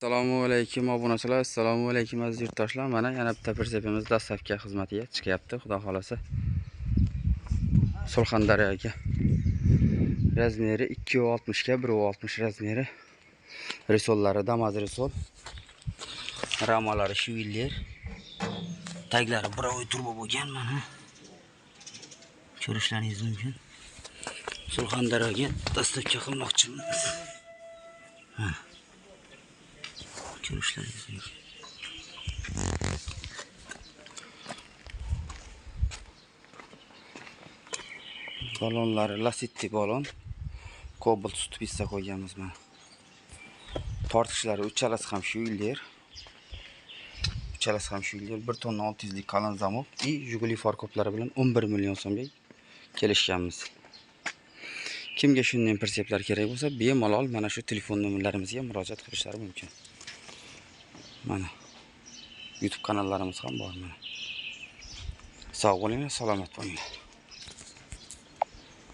Assalomu alaykum obunachilar, assalomu alaykum aziz yurtdoshlar. Mana yana bitta pritsepimiz dastlabki xizmatiga chiqyapti, xudo xolasa. Surxondaryoga. Razmeri 2.60 ga 1.60 razmeri. Risollari Damaz risol. Ramalari Schwiller. Taglari birovoy turbo bo'lgan mana. Ko'rishlaringiz mumkin. Surxondaryoga dastlabki qilmoqchimiz. Mana. Ko'rishlaringiz mumkin. Balonlari Lacetti balon. Cobalt stupissa qo'yganmiz mana. Tortqichlari uchalasi ham Schwiller. Uchalasi ham Schwiller 1 tonna 600 lik kalon zamok и Jiguli farkoplari bilan 11 million so'mga kelishganmiz. Kimga shunday pritseplar kerak bo'lsa, bemalol mana shu telefon nomerlarimizga murojaat qilishlari mumkin. Mana YouTube kanallarimiz ham bor mana. Sog' bo'linglar, salomat bo'linglar.